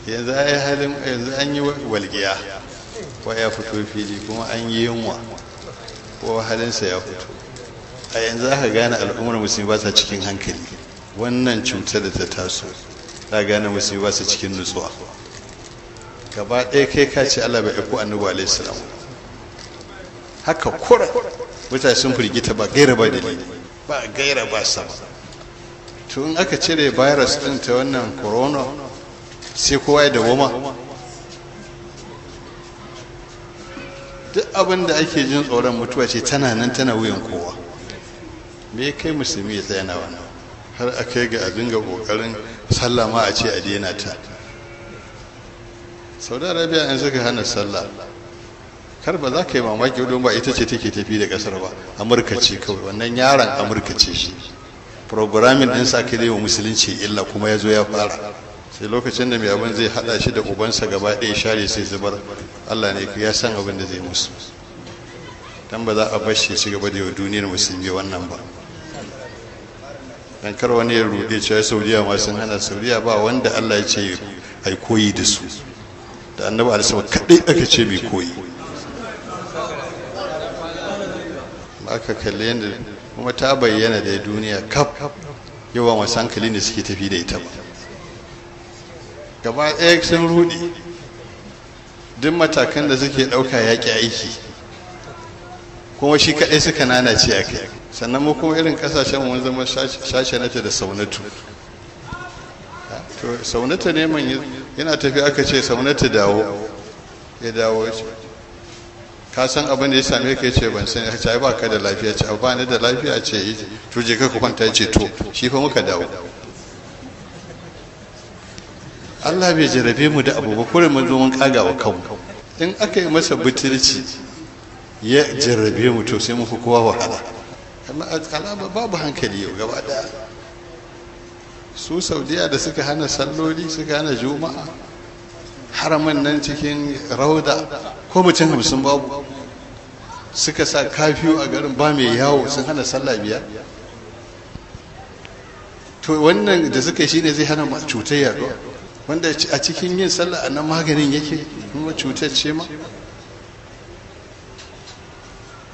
Yanzu ai halin yanzu an yi walƙiya ko ya fito fili, kuma an yi yunwa ko halinsa ya fito. A yanzu aka gane al'ummar musulmi ba sa cikin hankali. Wannan cutar da ta taso ta gane musulmi ba su cikin nutsuwa gaba ɗaya. Kai ka ce Allah bai aiko annabi alaihi salam. Haka kura mutane sun firgita ba gaira ba dalili, ba gaira ba sama. To in aka cire virus din ta wannan corona, sai kowa ya dawoma. Duk abin da ake jin tsoron mutuwa ce tana nan tana wuyan kowa. Me kai musulmi ya tsaya na wannan har a kai ga a dinga kokarin sallah ma a ce a daina ta? Saudi Arabia in suka hana sallah, kar ba za ka yi mamaki don ba ita ce take tafi da kasar ba, Amurka ce kawai. Wannan yaron Amurka ce shi programming din sa kai wa musulunci illa, kuma ya zo ya fara. Sai lokacin da mai abin zai hada shi da ubansa gaba ɗaya share sai zubar, Allah ne ya san abin da zai musu, dan ba za a bar shi ci gaba da yau duniyar musulmi wannan ba. Dan kar wani ya rude cewa Saudiya ma sun hana. Saudiya ba wanda Allah ya ce ai koyi da su, da annabi alaihi kadai aka ce mai koyi. Aka kalle yadda kuma ta bayyana da duniya kaf, yawa masu hankali ne suke tafi da ita ba. Gaba ɗaya sun rudi, duk matakan da suke ɗauka yaƙi aiki, kuma shi kaɗai suka nanace a kai. Sannan mu kuma irin ƙasashen mun zama shashanata da saunatu. To saunata ne man yana tafi, aka ce saunata dawo, ya dawo. Ka san abin da ya same ka? Ce ban sani. Ce ai baka da lafiya. Ce ba ni da lafiya. Ce to je ka kwanta. Ce to shi fa muka dawo. Allah bai jarabe mu da abu ba, kurin mun zo mun kaga wa kanmu. In aka yi masa butulci ya jarrabe mu, to sai mu fi kowa wahala. Amma alama babu hankali yau gaba daya. Su Saudiya da suka hana salloli, suka hana juma'a, haramin nan cikin rauda ko mutum 50 babu, suka sa kafiyu a garin, ba mai yawo, sun hana sallah 5. To wannan da suka yi shine zai hana cutar yaduwa, wanda a cikin yin sallah a nan maganin yake, kuma cutar ce ma.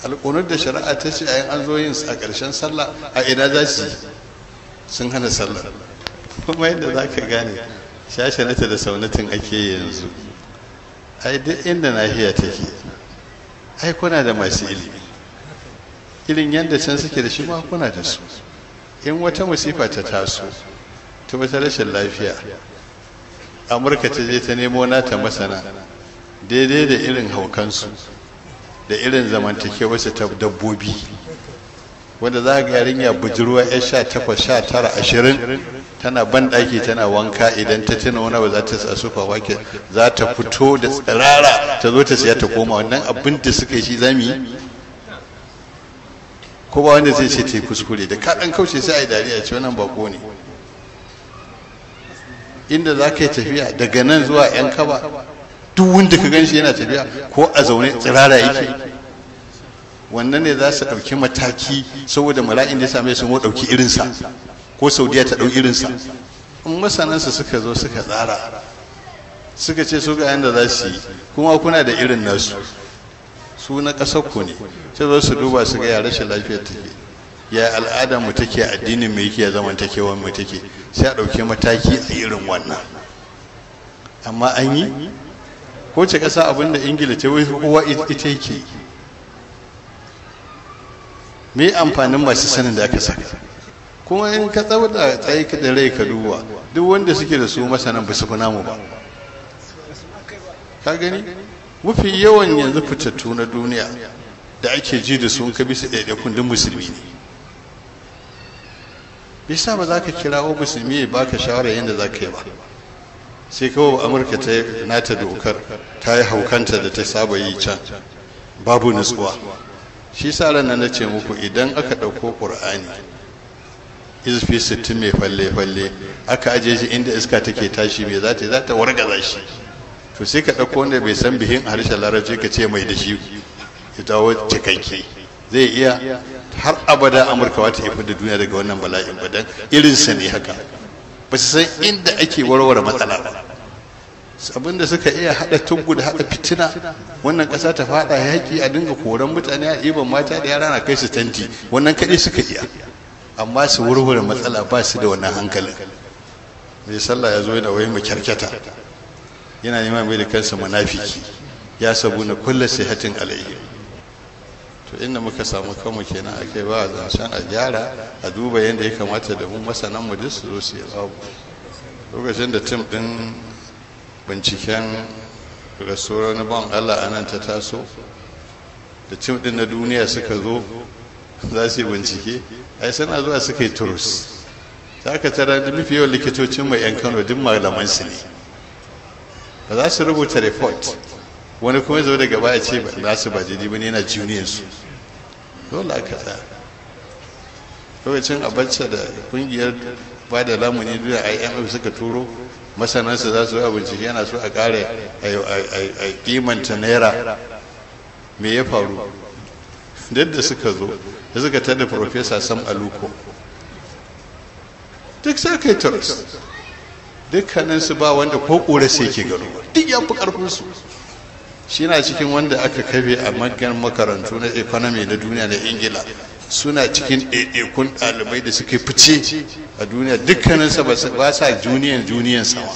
Alƙunar da shari'a ta ce a yin an zo yin a ƙarshen sallah, a ina za su sun hana sallah? Kuma yadda za ka gane shashanata da saunatin ake yanzu, ai duk inda nahiya take, ai kuna da masu ilimi irin yadda can suke da shi ma kuna da su. In wata musifa ta taso ta wata rashin lafiya, Amurka ta je ta nemo nata masana daidai da irin haukansu da irin zamantakewarsu ta dabbobi, wanda za ga yarinya budurwa ya 18, 19, 20 tana ban ɗaki tana wanka, idan ta tuna wani ba za ta sa supermarket, za ta fito da tsirara ta zo ta siya ta koma. Wannan abin da suka yi shi zamu yi, ko ba wanda zai ce ta yi kuskure. Da kaɗan kauce sai a yi dariya, ce wannan bako ne. Inda za ka yi tafiya daga nan zuwa yan kaba, duk wanda ka gan shi yana tafiya ko a zaune tsirara yake. Wannan ne za su ɗauki mataki saboda mala'in da ya same su, mu ɗauki irinsa ko Saudiya ta ɗauki irinsa? In masanansu suka zo suka tsara, suka ce su ga yanda za su yi, kuma kuna da irin nasu, su na ƙasar ku ne, sai zo su duba su ga ya rashin lafiyar take, ya al'adar mu take, addinin mu yake, ya zamantakewar mu take, sai a ɗauki mataki a irin wannan. Amma an yi ko ce ƙasa abinda Ingila ta wai kowa ita yake. Me amfanin masu sanin da aka saka? Kuma in ka tsauda tsaye ka da rai ka duba, duk wanda suke da su masanan ba su fi namu ba. Ka gani mafi yawan yanzu fitattu na duniya da ake ji da su, ka bisa ɗaiɗaikun, duk musulmi ne. Bisa ba za ka kirawo musulmi ya baka shawara yadda za ka yi ba, sai kawai Amurka ta nata dokar, ta yi haukanta da ta saba yi can, babu nutsuwa. Shi sa ran na ce muku, idan aka ɗauko ƙur'ani izfi 60 mai falle-falle aka ajiye shi inda iska take tashi, mai za ta za ta wargaza shi. To sai ka ɗauko wanda bai san bihin harshen Larabci ka ce mai da shi ya dawo cikakke, zai iya? Har abada Amurka wata ifi da duniya daga wannan bala'in ba, dan irinsa ne haka, ba su san inda ake warware matsala ba. Abinda suka iya hada tuggu da hada fitina, wannan ƙasa ta fada yaƙi, a dinga koran mutane, a ɗiban mata da yara na kai su tanti, wannan kaɗai suka iya. Amma su wurwure matsala ba su da wannan hankalin. Mai sallah ya zo yana wai mu kyarkyata, yana neman mai da kansa munafiki, ya sabu na kulla sihatin alaihi. To inda muka samu kanmu kenan ake ba zancen a gyara, a duba yadda ya kamata da mu masanan mu duk su zo su yi babu. Lokacin da tim din binciken rasuwar na ban Allah anan ta taso, da tim din na duniya suka zo za su yi bincike, ai suna zuwa suka yi turus. Za ka tara da mafi yawan likitocin mai 'yan Kano duk malaman su ne, ba za su rubuta report, wani kuma zo daga baya ce ba su ba daidai ba ne, yana junior su. Dole aka tsaya. Lokacin Abacha da kungiyar ba da lamuni duniya IMF suka turo masanansu za su yi bincike, yana so a kare a kimanta naira. Me ya faru? Duk da suka zo da suka tada Professor Sam Aluko, duk sai kai turus, dukkaninsu ba wanda ko ƙura sai ke gano, duk ya fi ƙarfinsu. Shi na cikin wanda aka kafe a manyan makarantu na economy na duniya na Ingila, suna cikin ɗaiɗaikun ɗalibai da suka fice a duniya, dukkaninsa ba sa juniyan juniyan sama.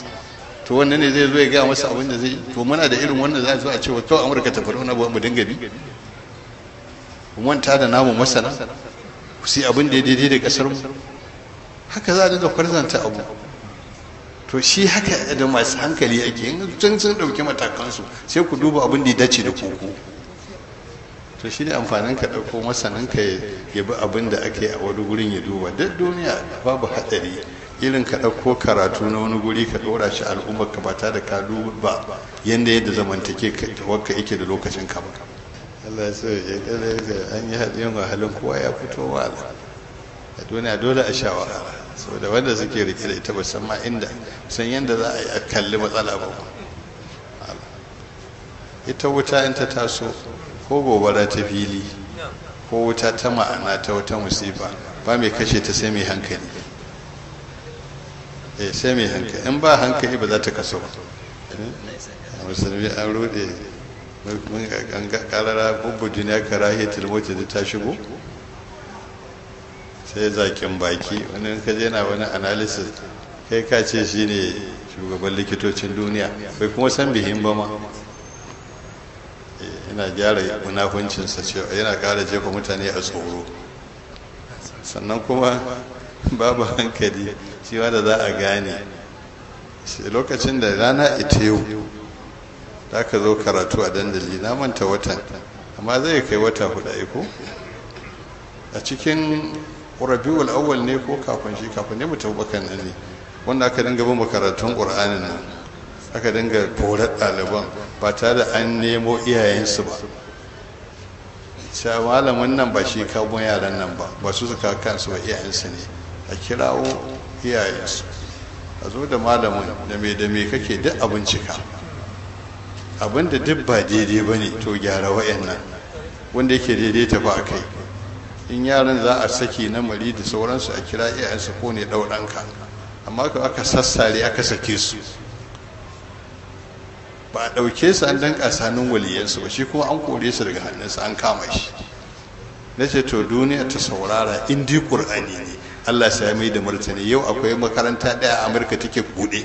To wannan ne zai zo ya gaya masa abin da zai. To muna da irin wannan za a zo a ce wa kawai Amurka ta faɗi wani abu mu dinga bi, mu manta da namu masana su yi abin da ya daidai da ƙasar mu. Haka za a dinga kwarzanta abu. To shi haka da masu hankali ake in sun ɗauki matakansu, sai ku duba abin da ya dace da koko. To shi ne amfanin ka ɗauko masanin ka ya bi abin da ake a wani gurin ya duba. Duk duniya babu haɗari irin ka ɗauko karatu na wani guri ka ɗora shi al'ummar ka ba tare da ka duba yadda yadda zamantake wanka yake da lokacin ka ba. Allah ya so ya an yi haɗin wahalin kowa ya fito wahala a duniya, dole a sha wahala, saboda wanda suke rike da ita ba san ma inda san yadda za a yi a kalli matsala ba. Ita wuta in ta taso, ko gobara ta fili ko wuta ta ma'ana ta wata musifa, ba mai kashe ta sai mai hankali. Eh, sai mai hankali. In ba hankali ba za ta kaso ba. Musulmi an rude, mun an ga karara bubbu duniya karahiyatul mauti da ta shigo, sai zakin baki. Wani in ka je na wani analysis, kai ka ce shine shugaban likitocin duniya, bai kuma san bihin ba ma. Yana gyara munafuncinsa cewa yana ƙara jefa mutane a tsoro. Sannan kuma babu hankali shi ma da za a gane lokacin da rana ita yau da aka zo karatu a dandali, na manta watan amma zai kai wata 4 aiko a cikin Rabiul Awwal ne ko kafin shi, kafin ne mu tafi bakan nan ne wanda aka dinga bin makarantun Qur'anin nan, aka dinga korar ɗaliban ba tare da an nemo iyayensu ba. Sai malamin nan ba shi kawo yaran nan ba, ba su suka kansu ba, iyayensu ne. A kirawo iyayensu, a zo da malamin da me da me kake duk a bincika. Abin da duk ba daidai ba ne to gyara wa'annan, wanda yake daidai tafi a kai. In yaran za a saki na mari da sauransu, a kira iyayensu ko ne ɗau ɗanka. Amma aka sassare aka sake su, ba a ɗauke su an danƙa hannun waliyansu ba, shi kuma an kore su daga hannunsa, an kama shi. Na ce to duniya ta saurara, in dai ƙur'ani ne Allah sai ya mai da martani. Yau akwai makaranta ɗaya a Amurka take buɗe,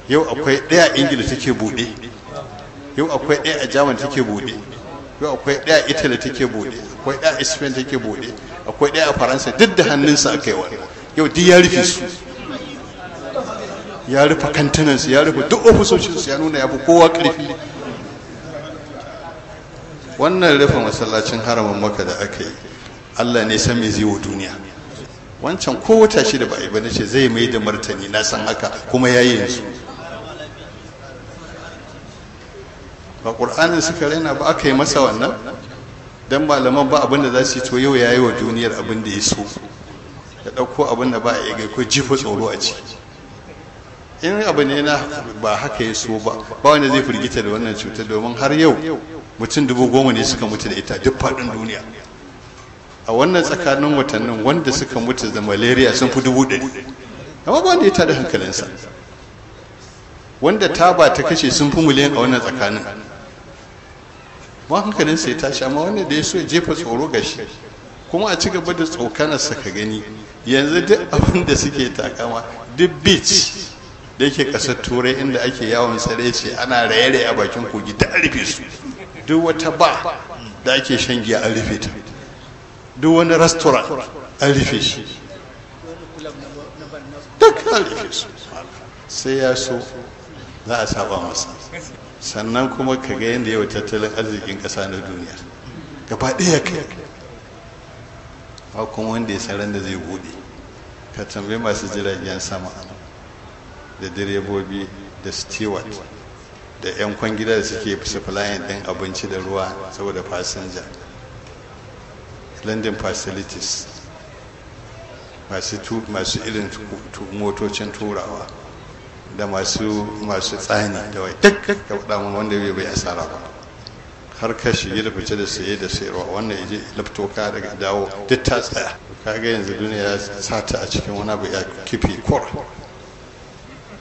yau akwai ɗaya a Ingila take buɗe, yau akwai ɗaya a Germany take buɗe, yau akwai ɗaya a Italy take buɗe, akwai ɗaya a Spain take buɗe, akwai ɗaya a Faransa, duk da hannunsa aka yi wannan. Yau duk ya rufe su, ya rufe kantinansu, ya rufe duk ofisoshinsu, ya nuna ya fi kowa ƙarfi. Wannan rufe masallacin haramin Maka da aka yi, Allah ne san me zai wa duniya. Wancan ko wata shida ba a yi ba, nace zai mai da martani, na san haka kuma ya yi yanzu. Ba ƙur'anin suka raina ba aka yi masa wannan, don malaman ba abin da za su yi. To yau ya yi wa duniyar abin da ya so, ya ɗauko abin da ba a yi ko jifa tsoro a ciki. In abu ne na ba haka ya so ba, ba wanda zai firgita da wannan cutar, domin har yau mutum 10,000 ne suka mutu da ita duk faɗin duniya. A wannan tsakanin watannin wanda suka mutu da malaria sun fi 100,000, amma ba wanda ya tada hankalinsa. Wanda taba ta kashe sun fi miliyan a wannan tsakanin. Ma hankalin sai tashi, amma wanda da ya so jefa tsoro ga shi kuma a ci gaba da tsokanarsa. Ka gani yanzu duk abin da suke takama, duk beach da yake kasar Turai inda ake yawon tsare ce ana raye-raye a bakin kogi, da an rufe su. Duk wata ba da ake shan giya an rufe ta, duk wani restaurant an rufe shi, duk an rufe su. Sai ya so za a saba masa. Sannan kuma ka ga yadda yau tattalin arzikin ƙasa na duniya gaba ɗaya kai ba kuma wanda ya san da zai buɗe. Ka tambayi masu jiragen sama da direbobi da steward da 'yan kwangila da suke supplying ɗin abinci da ruwa saboda fasinja, landing facilities, masu irin motocin turawa da masu tsani da wai, duk ka faɗa mun wanda bai asara ba. Har ka shige da fice da saye da sayarwa, wannan ije laftoka daga dawo, duk ta tsaya. Kaga yanzu duniya ya sata a cikin wani abu ya kife kor.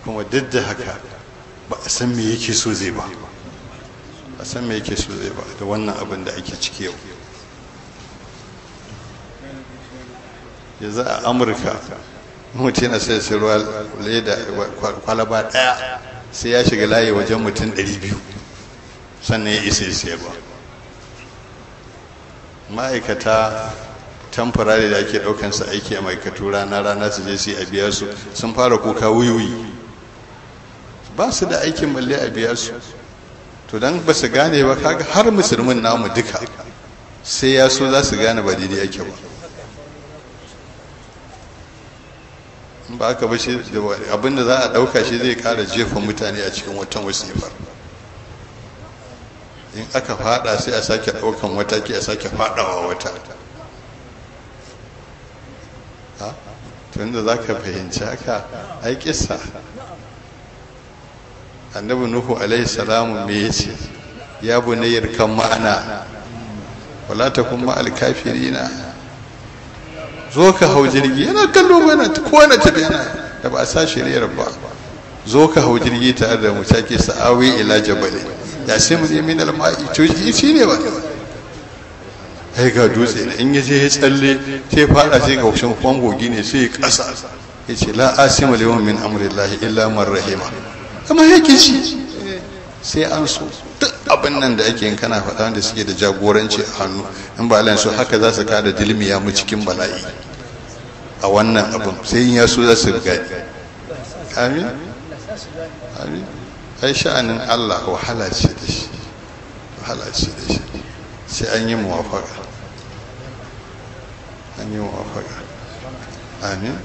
Kuma duk da haka ba a san me yake so zai ba, a san me yake so zai ba da wannan abin da ake ciki yau. Yanzu a Amurka mutum yana sai ruwa leda kwalaba daya, sai ya shiga layi wajen mutum 200 sannan ya isa ya sayarwa. Ma'aikata temporary da ake daukansa aiki a ma'aikatu rana rana su je su yi a biya su, sun fara kuka wuyuyi, ba su da aikin balle a biya su. To dan ba su gane ba, kaga har musulmin namu duka sai ya so za su gane ba daidai ake ba. In ba aka ba shi abinda za a dauka shi zai kara jefa mutane a cikin watan wasifar. In aka fada sai a sake daukan mataki, a sake fadawa wata. Tunda za ka fahimci haka, ai kissa Annabi Nuhu alaihi salamu me yace? Ya bunayyar kan ma'ana wala takun ma'al kafirina. Zo ka hau jirgi, yana kallo mana ko na tafi yana da ba a sa shiriyar ba. Zo ka hau jirgi tare da mu, take sa'awi ila jabali ya sai mu min al-ma'i. To shi ne ba ai ga dutse ne, in yaje ya tsalle sai fada sai ga kushin kwangogi ne, sai ya kasa yace la asima liwan min amrillahi illa man rahima. Amma yake shi sai an so duk abin nan da ake yin kana faɗa wanda suke da jagoranci a hannu, in ba Allah so haka za su kada dilmiya mu cikin bala'i a wannan abin, sai in ya so za su gani. Amin amin. Ai sha'anin Allah wahala ce da shi, wahala ce da shi, sai an yi muwafaka, an yi muwafaka. Amin.